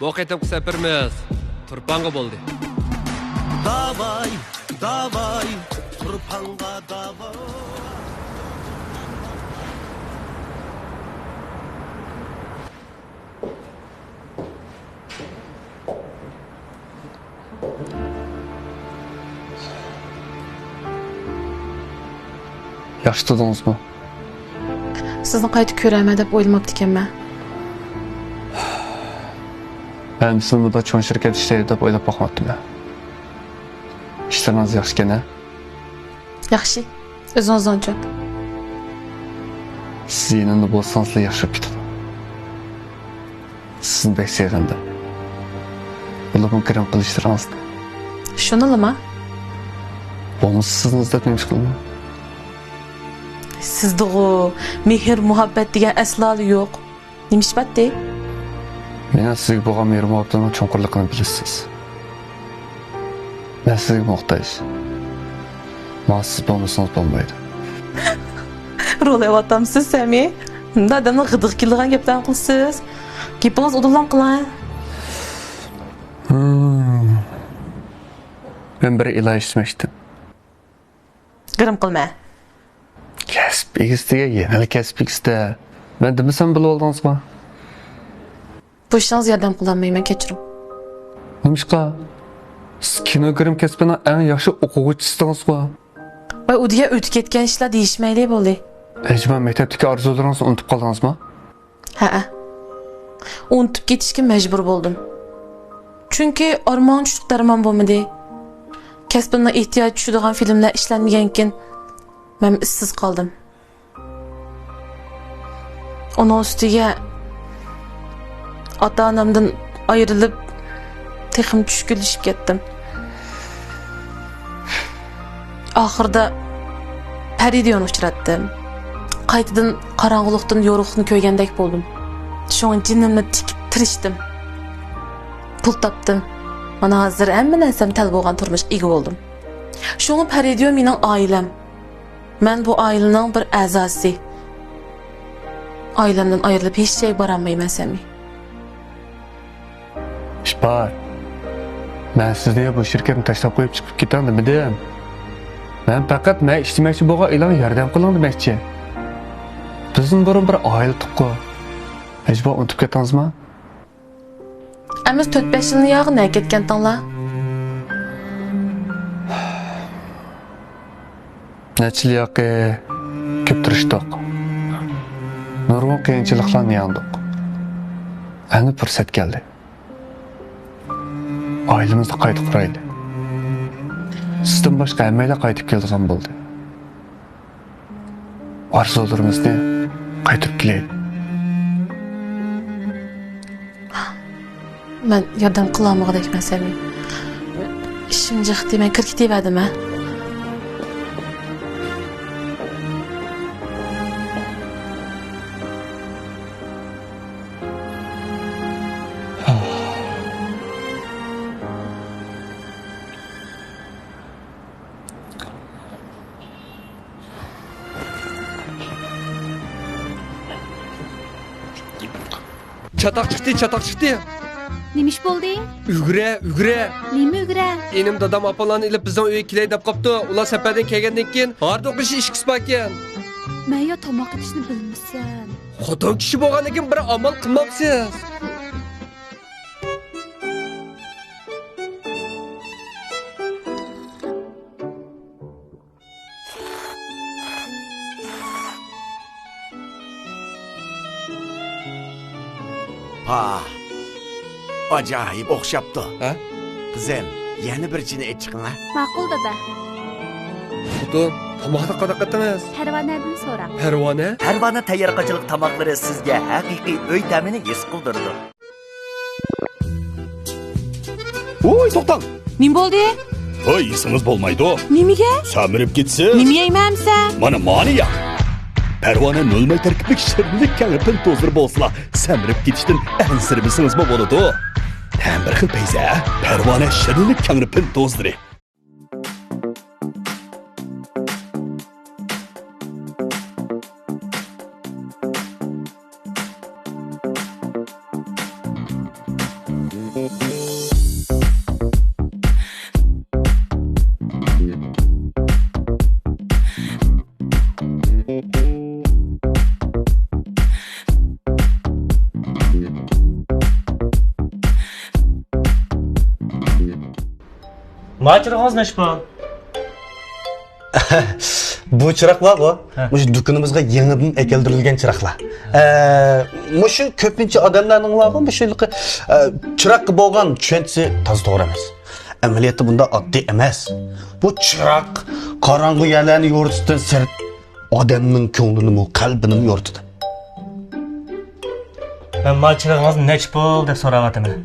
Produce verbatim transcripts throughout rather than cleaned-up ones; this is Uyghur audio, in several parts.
بۇ قېتىمقى سەپىرىمىز تۇرپانغا بولدى. داۋاي، داۋاي، تۇرپانغا داۋاي. ياخشى تۇردىڭىزمۇ؟ سىزنى قايتا كۆرەرمەن دەپ ئويلىماپتىكەنمەن. مەن سىز بۇنداق چوڭ شىركەتتە ئىشلەيدۇ دەپ ئويلاپ باقماپتىمەن. ئىشلىرىڭىز ياخشىكەن ھە؟ ياخشى. ئۆزىڭىزنىڭچۇ؟ سىز يېنىمدا بولسىڭىزلا ياخشى بولۇپ كېتىدۇ. سىزنى بەك سېغىندىم. بولۇپمۇ گىرىم قىلىشلىرىڭىزنى. شۇنىلىما؟ بولمىسا سىزنى ئىزدەپ نېمە ئىش قىلىمەن؟ سىزدىغۇ مېھىر-مۇھەببەت دېگەن ئەسلىلا يوق. نېمە ئىش بارتى؟ مېنىڭ سىزگە بولغان مېھىر-مۇھەببىتىمنىڭ چوڭقۇرلۇقىنى بىلىسىز. مەن سىزگە موھتاج. ماڭا سىز بولمىسىڭىز بولمايدۇ. رولايۋاتامسىز سەمى؟ مۇنداق ئادەمنىڭ غىدىقى كېلىدىغان گەپلەرنى قىلىسىز. گېپىڭىز ئۇدۇللا قىلىڭ. ھىم. مەن بىر ئىلاج ئىستىمەكچىدىم. گىرىم قىلما. كەسىپ ئىگىسىگە يەنىلا كەسىپ ئىگىسىدە. مەن دېمىسەم بىلىۋالدىڭىزغۇ. بۇ ئىشىڭىزغا ياردەم قىلالمايمەن، كەچۈرۈڭ. نېمىشقا؟ سىز كىنو گىرىم كەسپىنىڭ ئەڭ ياخشى ئوقۇغۇچىسىدىڭىزغۇ. ۋاي، ئۇ دېگەن ئۆتۈپ كەتكەن ئىشلار دېيىشمەيلى بولدى. ئەجەبا مەكتەپتىكى ئارزۇلىرىڭىزنى ئۇنتۇپ قالدىڭىزمۇ؟ ھەئە. ئۇنتۇپ كېتىشكە مەجبۇر بولدۇم. چۈنكى ئارمان چۈشلۈك دەرمان بولمىدى. كەسپىمنىڭ ئېھتىياجى چۈشىدىغان فىلىملەر ئىشلەنمىگەنكىن، مەن ئىشسىز قالدىم. ئۇنىڭ ئۈستىگە ئاتا-ئانامدىن ئايرىلىپ، تېخىمۇ چۈشكۈنلىشىپ كەتتىم. ئاخىرىدا پەرىدىيونى ئۇچراتتىم. قايتىدىن قاراڭغۇلۇقتىن يورۇقلۇقنى كۆرگەندەك بولدۇم. شۇڭا جېنىمنى تىكىپ تىرىشتىم. پۇل تاپتىم. مانا ھازىر ھەممە نەرسەم تەل بولغان تۇرمۇشقا ئىگە بولدۇم. شۇڭا پەرىدىيون مېنىڭ ئائىلەم. مەن بۇ ئائىلىنىڭ بىر ئەزاسى. ئائىلەمدىن ئايرىلىپ ھېچ جايغا بارالمايمەن سەمى. ئىش بار. مەن سىزنى بۇ شىركەتنى تاشلاپ قويۇپ چىقىپ كېتىڭ دېمىدىم. مەن پەقەت مەن ئىشلىمەكچى بولغان ئىلاغا ياردەم قىلىڭ دېمەكچى. بىزمۇ بۇرۇن بىر ئائىلە ئىدۇققۇ. ئەجەبا ئۇنتۇپ كەتتىڭىزمۇ؟ ئەمىسە تۆت-بەش يىلنى ياغى نەگە كەتكەنتىڭلار؟ نەچچە يىل ياقى كۆپ تىرىشتۇق. نۇرغۇن قىيىنچىلىقلارنى يەڭدۇق. ئەمدى پۇرسەت كەلدى. ئائىلىمىزنى قايتا قۇرايلى. سىزدىن باشقا ھەممەيلەن قايتىپ كېلىدىغان بولدى. ئارزۇلىرىمىزنى قايتۇرۇپ كېلەيلى. مەن ياردەم قىلالمىغۇدەكمەن سەمى. ئىشىم جىقتى، مەن كىرىپ كېتىۋەردىم ھە. چاتاق چىقتى، چاتاق چىقتى. نېمە ئىش بولدى؟ ئۈگرە، ئۈگرە. نېمە ئۈگرە؟ ئىنىم دادام ئاپاملارنى ئېلىپ بىزنىڭ ئۆيگە كېلەي دەپ قاپتۇ. ئۇلار سەپەردىن كەلگەندىن كېيىن ھاردۇق ئىشى ئىككىسى باركەن. مەن يا تاماق ئېتىشنى بىلمىسەم. خوتۇن كىشى بولغاندىن كېيىن بىر ئامال قىلمامسىز؟ پاھ، ئاجايىپ ئوخشاپتۇ. ھە؟ قىزىم، يەنە بىر چىنە ئېچىقىڭە. ماقۇل، دادا. خوتۇن، تاماقنى قانداق قىلدىڭىز؟ پەرۋانەدىن سوراڭ. پەرۋانە؟ پەرۋانە تەييارقاچىلىق تاماقلىرى سىزگە ھەقىقىي ئۆي تەمىنى ھېس قىلدۇرىدۇ. ۋوي، توختاڭ! نېمە بولدى؟ ھوي، يېسىڭىز بولمايدۇ. نېمىگە؟ سەمرىپ كېتىسىز. نېمە يەيمەن ئەمسە؟ مانا، مانى يەڭ. پەرۋانە نۆل ماي تەركىبلىك شىرىنلىك كەڭرى پىن توزىلىرى بولسىلا، سەمرىپ كېتىشتىن ئەنسىرىمىسىڭىزمۇ بولىدۇ. تەمى بىر خىل پەيزى، پەرۋانە شىرىنلىك كەڭرى پىن توزىلىرى. ما چىراغىڭىز نەچچە پۇل؟ بۇ چىراغلارغۇ، ھە. مۇشۇ دۇكىنىمىزغا يېڭىدىن ئەكەلدۈرۈلگەن چىراغلار. ئە، مۇشۇ كۆپىنچە ئادەملەرنىڭ بارغۇ، مۇشۇ ھېلىقى، ئە، چىراغقا بولغان چۈشەنچىسى تازا توغرا ئەمەس. ئەمەلىيەتتە بۇنداق ئاددىي ئەمەس. بۇ چىراغ قاراڭغۇ يەرلەرنى يورۇتۇشتىن سىرت، ئادەمنىڭ كۆڭلىنىمۇ، قەلبىنىمۇ يورۇتىدۇ. مەن ما چىراغىڭىزنى نەچچە پۇل دەپ سوراۋاتىمەن.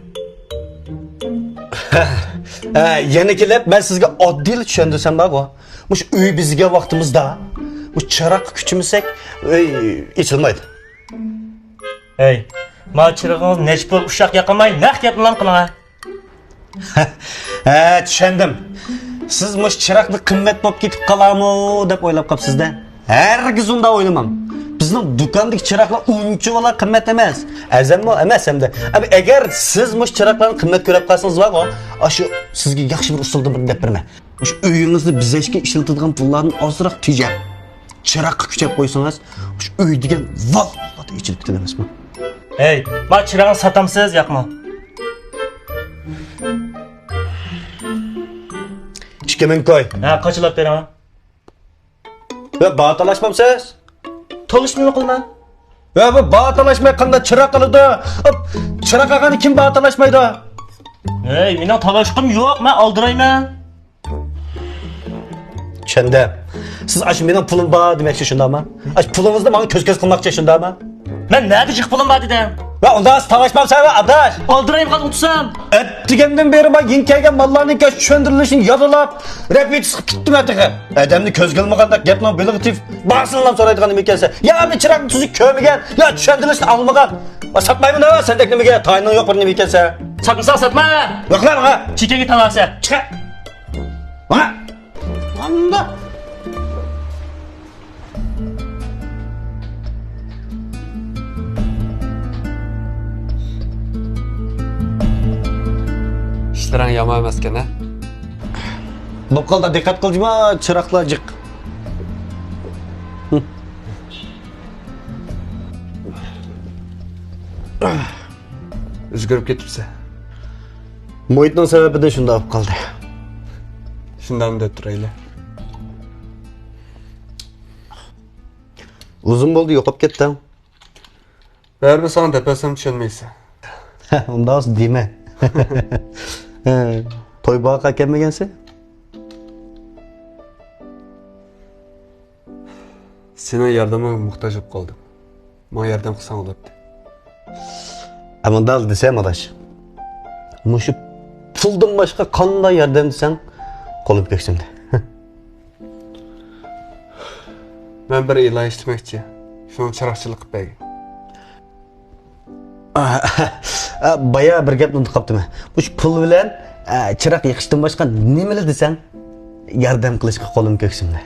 ھە، يەنە كېلىپ، مەن سىزگە ئاددىيلا چۈشەندۈرسەم بارغۇ. مۇشۇ ئۆي بېزىگەن ۋاقتىمىزدا، بۇ چىراغقا كۈچىمىسەك، ئۆي ئېچىلمايدۇ. ھەي، ما چىراغىڭىز نەچچە پۇل، ئۇششاق ياقماي، نەق گەپنىلا قىلىڭ. ھە، چۈشەندىم. سىز مۇشۇ چىراغنى قىممەت بولۇپ كېتىپ قالارمۇ دەپ ئويلاپ قاپسىز-دە. ھەرگىز ئۇنداق ئويلىماڭ. بىزنىڭ دۇكاندىكى چىراغلار ئۇنچىۋالا قىممەت ئەمەس. ئەرزانمۇ ئەمەس ھەمدە. ئەگەر سىز مۇشۇ چىراغلارنى قىممەت كۆرۈپ قالسىڭىز بارغۇ، ئاشۇ سىزگە ياخشى بىر ئۇسۇلدا بىر دەپ بېرىمەن. مۇشۇ ئۆيىڭىزنى بېزەشكە ئىشلىتىدىغان پۇللاردىن ئازراق تېجەپ، چىراغقا كۈچەپ قويسىڭىز، مۇشۇ ئۆي دېگەن ۋال-ۋال ئېچىلىپ كېتىدۇ ئەمەسمۇ؟ ھەي، ما چىراغنى ساتامسىز ياقمۇ؟ ئىككى مىڭ كوي. ھە، قاچىلاپ بېرىڭ. ۋە باھا تالاشمامسىز؟ تالىشىپ نېمە قىلىمەن؟ ۋە بۇ باھا تالاشماي قانداق چىراغ قىلىدۇ؟ ئاپ، چىراغ قىلغاندا كىم باھا تالاشمايدۇ؟ ھەي، مېنىڭ تالاشقۇم يوق، مەن ئالدىرايمەن. چۈشەندىم. سىز ئاشۇ مېنىڭ پۇلۇم بار دېمەكچى، شۇنداقمۇ؟ ئاشۇ پۇلىڭىزنى ماڭا كۆز-كۆز قىلماقچى، شۇنداقمۇ؟ مەن نەدە جىق پۇلۇم بار دېدىم؟ ۋە ئۇنداق تالاشمامسەن ۋە ئاداش! ئالدىرايمىغان ئۇنتۇسام! ئەتىگەندىن بېرى ما يېڭى كەلگەن ماللارنىڭكى چۈشەندۈرۈلۈشىنى يادىلاپ، رەپىتىسقا پۈتتۈم ئەتىقى. ئادەمنى كۆزگە ئىلمىغاندەك گەپنىڭ بېلىغا تېگىپ، باھاسىنىلا سورايدىغان نېمە ئىكەنسەن؟ يا بىر چىراغنى تۈزۈك كۆرمىگەن، يا چۈشەندۈرۈلۈشنى ئاڭلىمىغان. ۋە ساتمايمەن ھە، سەندەك نېمىگە؟ تايىنىڭ يوق بىر نېمە ئىكەنسەن. ساتمىساڭ ساتما! يوق لا ماڭا! چېكىڭگە تاڭارسەن. چىقە! ماڭا! ئاندا! ئىشلىرىڭ يامان ئەمەسكەن ھە؟ بوپ قالدى، دىققەت قىل جۇما، چىراغلار جىق. ئۆزگىرىپ كېتىپسەن. مۇھىتنىڭ سەۋەبىدىن شۇنداق بولۇپ قالدى. شۇنداقمۇ دەپ تۇرايلى. ئۇزۇن بولدى يوقاپ كەتتىڭ. بەرىبىر ساڭا دەپ بەرسەم چۈشەنمەيسەن. ئۇنداق دېمە. توي باغاققا كەلمىگەنسەن؟ سېنىڭ ياردىمىڭگە موھتاج بولۇپ قالدىم. ماڭا ياردەم قىلساڭ بولاتتى. ئەمما دال دېسەم ئاداش، مۇشۇ پۇلدىن باشقا قانداق ياردەم دېسەڭ، قولۇم كۆكسۈمدە. مەن بىر ئېلان ئىشلىمەكچى. شۇنىڭ چىراغچىلىق قىلىپ بەرگىن. بايا بىر گەپنى ئۇنتۇپ قاپتىمەن. مۇشۇ پۇل بىلەن، ئە، چىراغ يېقىشتىن باشقا نېمىلا دېسەڭ، ياردەم قىلىشقا قولۇم كۆكسۈمدە.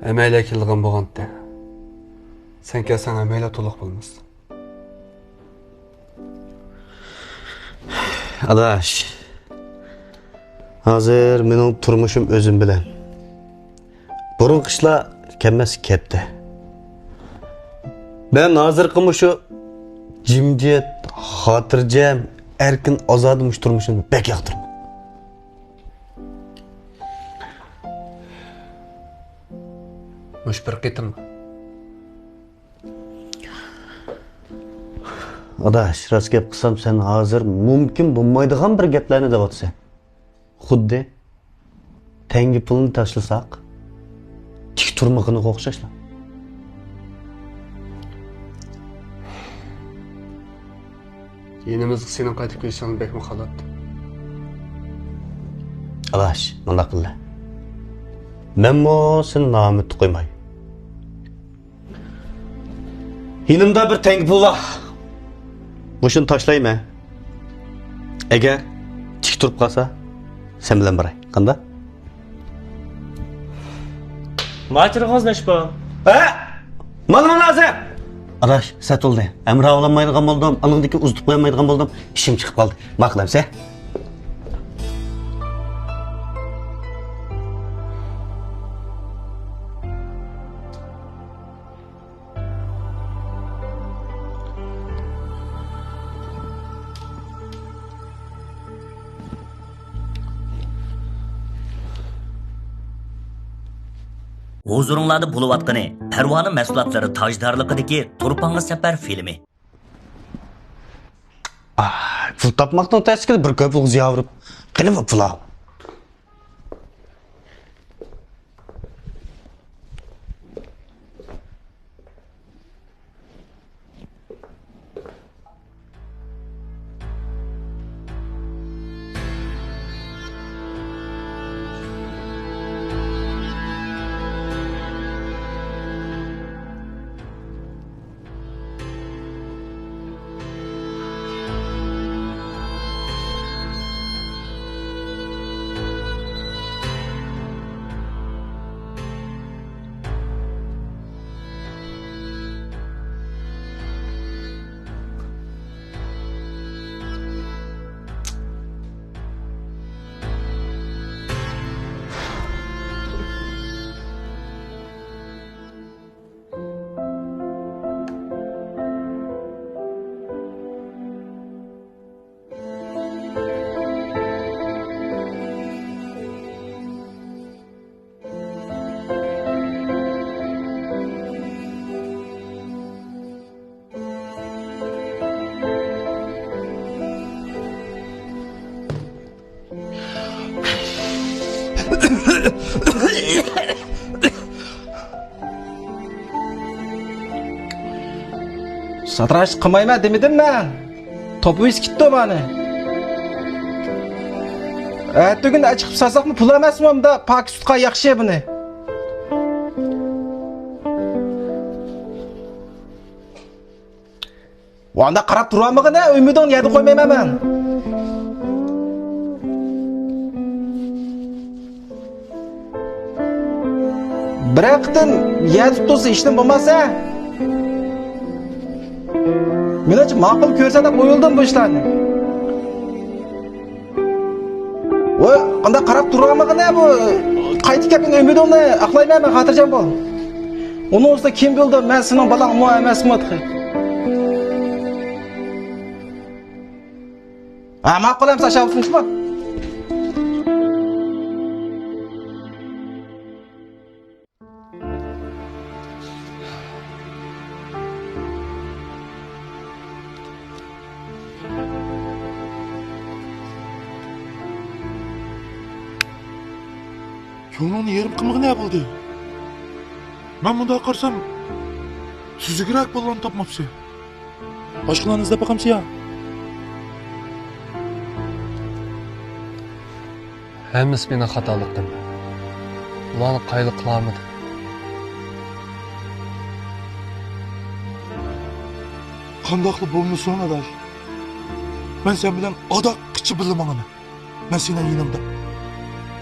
ھەممەيلەن كېلىدىغان بولغانتى. سەن كەلسەڭ ھەممەيلەن تولۇق بولىمىز. ئاداش، ھازىر مېنىڭ تۇرمۇشۇم ئۆزۈم بىلەن. بۇرۇنقى ئىشلار كەلمەس كەتتى. مەن ھازىرقى مۇشۇ جىمجىت، خاتىرجەم، ئەركىن، ئازادە مۇشۇ تۇرمۇشۇمنى بەك ياقتۇرىمەن. مۇشۇ بىر قېتىم. ئاداش، راست گەپ قىلسام، سەن ھازىر مۇمكىن بولمايدىغان بىر گەپلەرنى دەۋاتىسەن. خۇددى تەڭگە پۇلنى تاشلىساق، تىك تۇرمىغىنىغا ئوخشاشلا. يېنىمىزغا سېنىڭ قايتىپ كېلىشىڭنى بەكمۇ خالاتتىم. ئاداش، مۇنداق قىلدى. مەنمۇ سېنى نائۈمىدتە قويماي. يېنىمدا بىر تەڭگە پۇل بار. مۇشۇنى تاشلايمەن. ئەگەر تىك تۇرۇپ قالسا، سەن بىلەن باراي. قانداق؟ ماچىرىغىڭىز نەشپا؟ ھە؟ مانا، مانا ھازىر. ئاداش، سەت بولدى. ھەم راۋۇلانمايدىغان بولدۇم، ئانىڭدىن كېيىن ئۇزىتىپ قويالمايدىغان بولدۇم. ئىشىم چىقىپ قالدى. ماقۇل ئەمسە. ھۇزۇرۇڭلاردا بولۇۋاتقىنى پەرۋانە مەھسۇلاتلىرى تاجدارلىقىدىكى تۇرپانغا سەپەر فىلىمى. ئاھ، پۇل تاپماقنىڭ تەسلىكىدە بىر كۆپ ئوغۇز ياۋۇرۇپ، قېنى بۇ پۇل؟ ساتىراش قىلمايمەن دېمىدىممۇ؟ توپىۋېسىپ كېتىپتۇ مانا. ئەتىگۈن ئەچىقىپ سالساقمۇ پۇل ئەمەسمۇ ئۇندا پاكىز تۇتقان ياخشى بۇنى. ۋانداق قاراپ تۇرۇۋالمىغىنە، ئۈمىدىڭنى يەردە قويمايمەن مەن. بىرەر قېتىم يەردە تۇرسا ھېچنېمە بولماسا. مېنىڭچە ماقۇل كۆرسە دەپ ئويلىدىم بۇ ئىشلارنى. ۋاي، قانداق قاراپ تۇرۇۋالمىغىنە بۇ؟ قايتا كەپنىڭ ئۈمىدىڭنى ئاقلايمەن مەن، خاتىرجەم بول. ئۇنىڭ ئۈستىدە كىم بىلدى، مەن سېنىڭ بالاڭمۇ ئەمەسمۇ تېخى. ھە، ماقۇل ئەمسە ئاشاۋۇتسۇن شۇما. كۆڭلۈڭنى يېرىم قىلمىغىنە بولدى. مەن مۇنداق قارىسام، سۈزۈكرەك بالىلارنى تاپماپسەن. باشقىلارنى ئىزدەپ باقامسىيا؟ ھەممىسى مېنىڭ خاتالىقىم. ئۇلارنى قايىل قىلالمىدىم. قانداقلا بولمىسۇن، ئاداش. مەن سەن بىلەن ئاداققىچە بىللە ماڭىمەن. مەن سېنىڭ يېنىڭدا.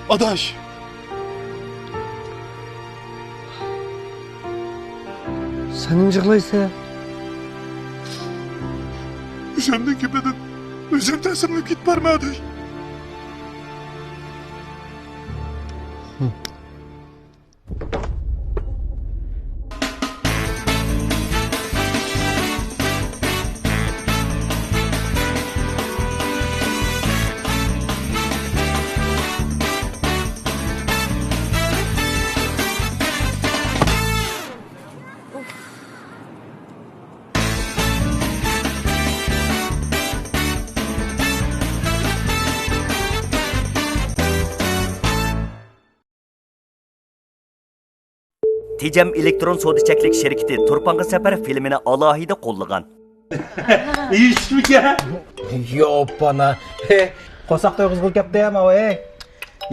ئاداش! سەنمۇ يىغلايسەن؟ ئۆزۈمنىڭ گېپىدىن ئۆزۈم تەسىرلىنىپ كېتىپ بارىمەن، ئاداش. تېجەم ئېلېكترون سودا چەكلىك شىركىتى تۇرپانغا سەپەر فىلىمىنى ئالاھىدە قوللىغان. يېيىشمىكەن؟ يوپانا. قورساق تويغۇزغىلى كەپتۇ يا ماۋۇ، ھەي.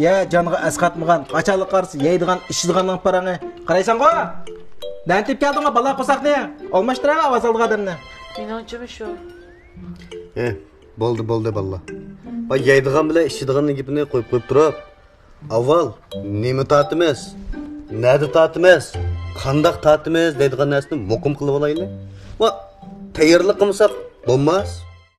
يا جانغا ئەسقاتمىغان، قاچانلا قارىسا يەيدىغان، ئىچىدىغاننىڭ پارىڭى. قارايسەنغۇ؟ نەنى تېپىپ كەلدىڭغۇ بالا قورساقنى؟ ئالماشتۇرۇۋەر ئاۋاز ئالىدىغان ئادەمنى. مېنىڭچىمۇ شۇ. ئېھ، بولدى، بولدى، بالىلار. ۋاي، يەيدىغان بىلەن ئىچىدىغاننىڭ گېپىنى قويۇپ، قويۇپ تۇرۇپ، ئاۋۋال نېمە تارتىمىز؟ نەدە تارتىمىز؟ قانداق تارتىمىز دەيدىغان نەرسىنى مۇقىم قىلىپ ئالايلى. ۋا، تەييارلىق قىلمىساق بولماس.